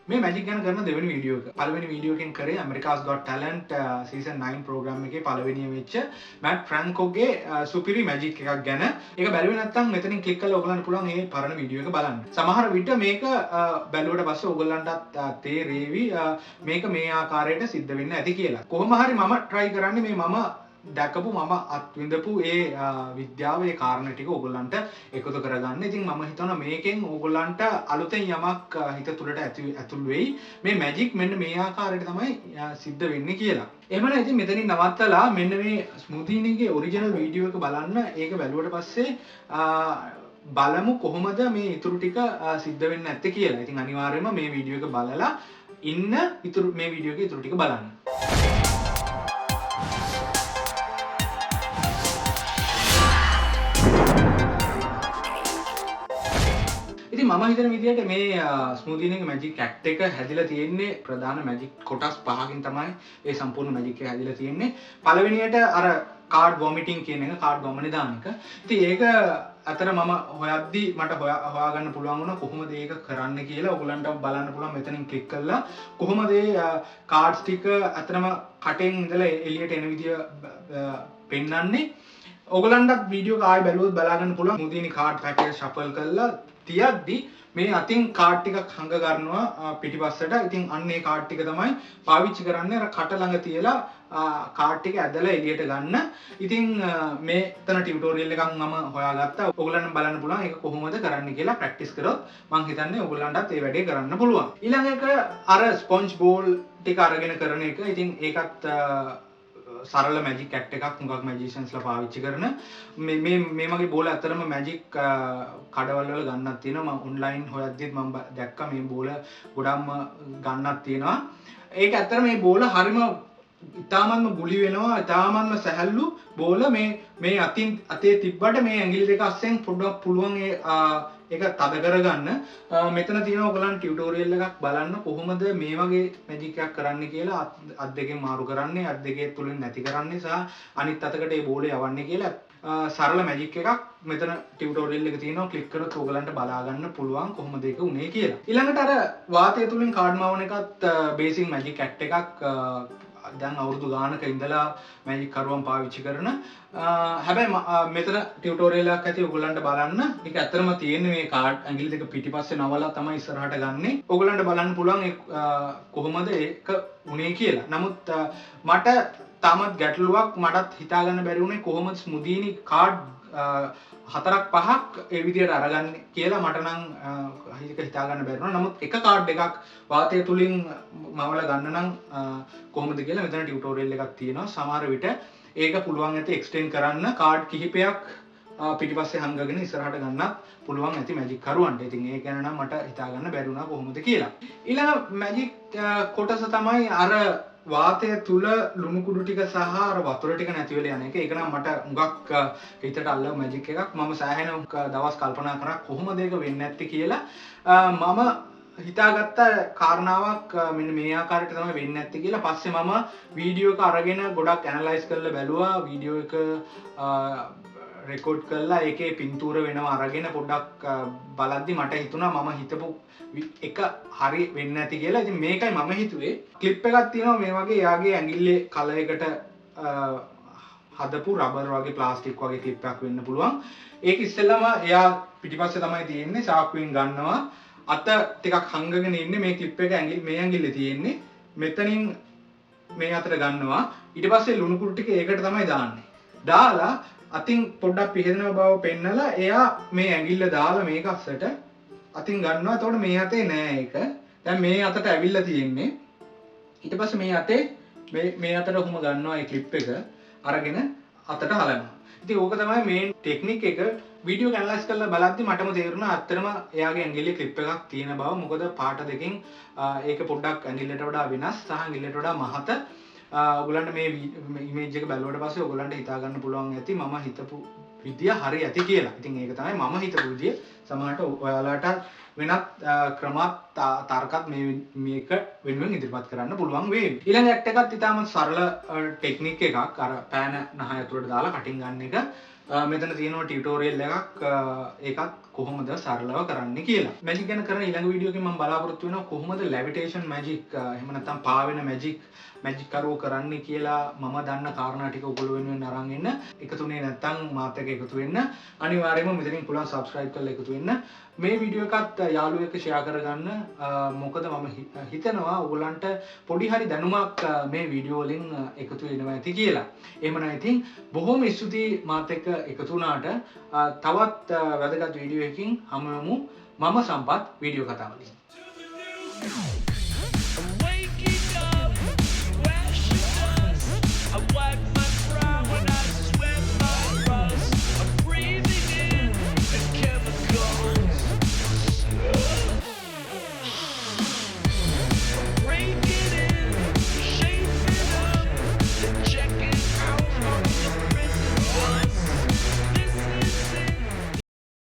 මේ මැජික් ගැන කරන දෙවෙනි වීඩියෝ එක. පළවෙනි වීඩියෝ එකෙන් කරේ America's Got Talent season 9 program එකේ පළවෙනිය වෙච්ච මැට් ෆ්‍රැන්කෝගේ සුපිරි මැජික් එකක් ගැන. ඒක බැලුවේ නැත්නම් මෙතනින් ක්ලික් කරලා ඔයගොල්ලන්ට පුළුවන් ඒ පරණ වීඩියෝ එක බලන්න. සමහර විට මේක බැලුවට පස්සේ ඔයගොල්ලන්ටත් තේරෙවි මේක මේ ආකාරයට සිද්ධ වෙන්න ඇති කියලා. කොහොම හරි මම try කරන්නේ මේ මම දැකපු මම අත්විඳපු ඒ විද්‍යාව ඒ කාරණා ටික ඕගොල්ලන්ට එකතු කරගන්න. ඉතින් මම හිතනවා මේකෙන් ඕගොල්ලන්ට අලුතෙන් යමක් හිත තුළට ඇතුල් වෙයි. මේ මැජික් මෙන්න මේ ආකාරයට තමයි සිද්ධ වෙන්නේ කියලා. එහෙමනම් ඉතින් මෙතනින් නවත්තලා මෙන්න මේ ස්මූතිනිගේ ඔරිජිනල් වීඩියෝ එක බලන්න. ඒක බැලුවට පස්සේ බලමු කොහොමද මේ ඉතුරු ටික සිද්ධ වෙන්නේ නැත්තේ කියලා. ඉතින් අනිවාර්යයෙන්ම මේ වීඩියෝ එක බලලා ඉන්න ඉතුරු මේ වීඩියෝ එකේ ඉතුරු ටික බලන්න. ඉතින් මම හිතන විදියට මේ ස්මූතිනිගේ මැජික් ඇක්ට් එක හැදිලා තියෙන්නේ ප්‍රධාන මැජික් කොටස් පහකින් තමයි ඒ සම්පූර්ණ මැජික් එක හැදිලා තියෙන්නේ. පළවෙනියට අර කාඩ් වොමිටිං කියන එක, කාඩ් වමනේ දාන එක. ඉතින් ඒක අතර මම හොයද්දි මට හොයාගන්න පුළුවන් වුණා කොහොමද ඒක කරන්න කියලා. ඔයගොල්ලන්ට බලන්න පුළුවන් මෙතනින් ක්ලික් කරලා කොහොමද ඒ කාඩ්ස් ටික අතරම කටෙන් ඉඳලා එළියට එන විදිය පෙන්වන්නේ. ඔයගොල්ලන්ටත් වීඩියෝ එක ආයෙ බැලුවොත් බලාගන්න පුළුවන්. ස්මූතිනි කාඩ් පැකේජ් ෂෆල් කරලා තියද්දි මේ අතින් කාඩ් ටිකක් හංග ගන්නවා පිටිපස්සට. ඉතින් අන්න ඒ කාඩ් ටික තමයි පාවිච්චි කරන්නේ අර කට ළඟ තියලා කාඩ් ටික ඇදලා එළියට ගන්න. ඉතින් මේතන ටියුටෝරියල් එකක් මම හොයාගත්තා. ඔයගොල්ලන්ට බලන්න පුළුවන් ඒක කොහොමද කරන්න කියලා ප්‍රැක්ටිස් කරොත් මං හිතන්නේ ඔයගොල්ලන්ටත් ඒ වැඩේ කරන්න පුළුවන්. ඊළඟ එක අර ස්පොන්ජ් බෝල් ටික අරගෙන කරන එක. ඉතින් ඒකත් සරල මැජික් ඇක්ට් එකක් හුඟක් මැජිෂියන්ස්ලා පාවිච්චි කරන. මේ මගේ බෝල ඇත්තටම මැජික් කඩවල් වල ගන්නක් තියෙනවා. මම ඔන්ලයින් හොයද්දිත් මම දැක්කා මේ බෝල ගොඩක්ම ගන්නක් තියෙනවා. ඒක ඇත්තටම මේ බෝල හරිම ඉතාමත්ම ගුලි වෙනවා, ඉතාමත්ම සැහැල්ලු බෝල. මේ අතින් අතේ තිබ්බට මේ ඇඟිලි දෙක අස්සෙන් පොඩ්ඩක් පුළුවන් ඒක තද කරගන්න. මෙතන තියෙනවා ඔයගොල්ලන් ටියුටෝරියල් එකක් බලන්න කොහොමද මේ වගේ මැජික් එකක් කරන්න කියලා. අත් දෙකෙන් මාරු කරන්නේ, අත් දෙකේ තුලින් නැති කරන්නේ සහ අනිත් අතකට ඒ බෝලේ යවන්නේ කියලා. සරල මැජික් එකක් මෙතන ටියුටෝරියල් එක තියෙනවා. ක්ලික් කරොත් ඔයගලන්ට බලා ගන්න පුළුවන් කොහොමද ඒක උනේ කියලා. ඊළඟට අර වාතය තුලින් කාඩ් මවන එකත් බේසික් මැජික් ඇක්ට් එකක්. දැන් අවුරුදු ගානක ඉඳලා මැජික් කරුවන් පාවිච්චි කරන. හැබැයි මෙතන ටියුටෝරියල් එකක් ඇති ඔයගොල්ලන්ට බලන්න. ඒක ඇත්තටම තියෙන්නේ මේ කාඩ් ඇඟිලි දෙක පිටිපස්සේ නවලා තමයි ඉස්සරහට ගන්නෙ. ඔයගොල්ලන්ට බලන්න පුළුවන් ඒ කොහොමද ඒක උනේ කියලා. නමුත් මට තාමත් ගැටලුවක්, මටත් හිතාගන්න බැරි වුණේ කොහොමද ස්මූතිනි කාඩ් හතරක් පහක් ඒ විදියට අරගන්නේ කියලා. මට නම් ඒක හිතාගන්න බැරි වුණා. නමුත් එක කාඩ් එකක් වාතය තුලින් මවලා ගන්න නම් කොහොමද කියලා මෙතන ටියුටෝරියල් එකක් තියෙනවා. සමහර විට ඒක පුළුවන් ඇති එක්ස්ටෙන්ඩ් කරන්න, කාඩ් කිහිපයක් පිටිපස්සේ හංගගෙන ඉස්සරහට ගන්නත් පුළුවන් ඇති මැජික් කරුවන්ට. ඉතින් ඒ ගැන නම් මට හිතාගන්න බැරි වුණා කොහොමද කියලා. ඊළඟ මැජික් කොටස තමයි අර වාතය තුල ලුණු කුඩු ටික සහ අර වතුර ටික නැති වෙලා යන එක. ඒක නම් මට හුඟක් හිතට අල්ලව මැජික් එකක්. මම සෑහෙන දවස් කල්පනා කරා කොහොමද ඒක වෙන්නේ නැත්තේ කියලා. මම හිතාගත්ත කාරණාවක් මෙන්න මේ ආකාරයට තමයි වෙන්නේ නැත්තේ කියලා. පස්සේ මම වීඩියෝ එක අරගෙන ගොඩක් ඇනලයිස් කරලා බැලුවා. වීඩියෝ එක රෙකෝඩ් කරලා ඒකේ පින්තූර වෙනව අරගෙන පොඩ්ඩක් බලද්දි මට හිතුණා මම හිතපු එක හරි වෙන්නේ නැති කියලා. ඉතින් මේකයි මම හිතුවේ. ක්ලිප් එකක් තියෙනවා මේ වගේ එයාගේ ඇඟිල්ලේ කලයකට හදපු රබර් වගේ ප්ලාස්ටික් වගේ ක්ලිප් එකක් වෙන්න පුළුවන්. ඒක ඉස්සෙල්ලම එයා පිටිපස්සේ තමයි තියෙන්නේ. සාක්කුවෙන් ගන්නවා. අත ටිකක් හංගගෙන ඉන්නේ. මේ ක්ලිප් එක මේ ඇඟිල්ලේ තියෙන්නේ. මෙතනින් මේ අතට ගන්නවා. ඊට පස්සේ ලුණු කුඩු ටික ඒකට තමයි දාන්නේ. දාලා අතින් පොඩ්ඩක් පිහෙන බව පෙන්නලා එයා මේ ඇඟිල්ල දාලා මේක අස්සට අතින් ගන්නවා. එතකොට මේ අතේ නෑ ඒක. දැන් මේ අතට ඇවිල්ලා තියෙන්නේ. ඊට පස්සේ මේ අතේ මේ අතට ඔහොම ගන්නවා ඒ ක්ලිප් එක අරගෙන අතට හලනවා. ඉතින් ඕක තමයි මේන් ටෙක්නික් එක. වීඩියෝ එක ඇනලයිස් කරලා බලද්දි මටම තේරුණා ඇත්තටම එයාගේ ඇඟිල්ලේ ක්ලිප් එකක් තියෙන බව. මොකද පාට දෙකෙන් ඒක පොඩ්ඩක් ඇඟිල්ලට වඩා වෙනස් සහ ඇඟිල්ලට වඩා මහත. ඔයගොල්ලන්ට මේ ඉමේජ් එක බැලුවට පස්සේ ඔයගොල්ලන්ට හිතා ගන්න පුළුවන් ඇති මම හිතපු විදිය හරි ඇති කියලා. ඉතින් ඒක තමයි මම හිතපු විදිය. සමහරට ඔයාලට වෙනත් ක්‍රමත් තර්කත් මේ මේක වෙනුවෙන් ඉදිරිපත් කරන්න පුළුවන් වේවි. ඊළඟ ඇක්ට් එකත් ඉතාමත් සරල ටෙක්නික් එකක්. අර පෑන නහය ඇතුළට දාලා කටින් ගන්න එක. මෙතන තියෙනවා ටියුටෝරියල් එකක්, ඒකත් කොහොමද සරලව කරන්න කියලා. මැජික් ගැන කරන ඊළඟ වීඩියෝ එකෙන් මම බලාපොරොත්තු වෙනවා කොහොමද ලෙවිටේෂන් මැජික්, එහෙම නැත්නම් පාවෙන මැජික්, මැජික් කරුවෝ කරන්නේ කියලා මම දන්න කාරණා ටික ඔයගොල්ලෝ වෙනුවෙන් අරන් එන්න. එකතු වුණේ නැත්නම් මාත් එක්ක එකතු වෙන්න. අනිවාර්යයෙන්ම මෙතනින් පුළුවන් සබ්ස්ක්‍රයිබ් කරලා එකතු වෙන්න. මේ වීඩියෝ එකත් යාළුවෙක් එක්ක ෂෙයා කරගන්න. මොකද මම හිතනවා ඔයගොල්ලන්ට පොඩි හරි දැනුමක් මේ වීඩියෝ වලින් එකතු වෙනවා ඇති කියලා. එහෙමනම් ඉතින් බොහොම ස්තුතියි මාත් එක්ක එකතු වුණාට. තවත් වැදගත් වීඩියෝ එකකින් හමු වෙමු. මම සම්පත් video කතාවලින්. I'm waking up, ash and dust. I wipe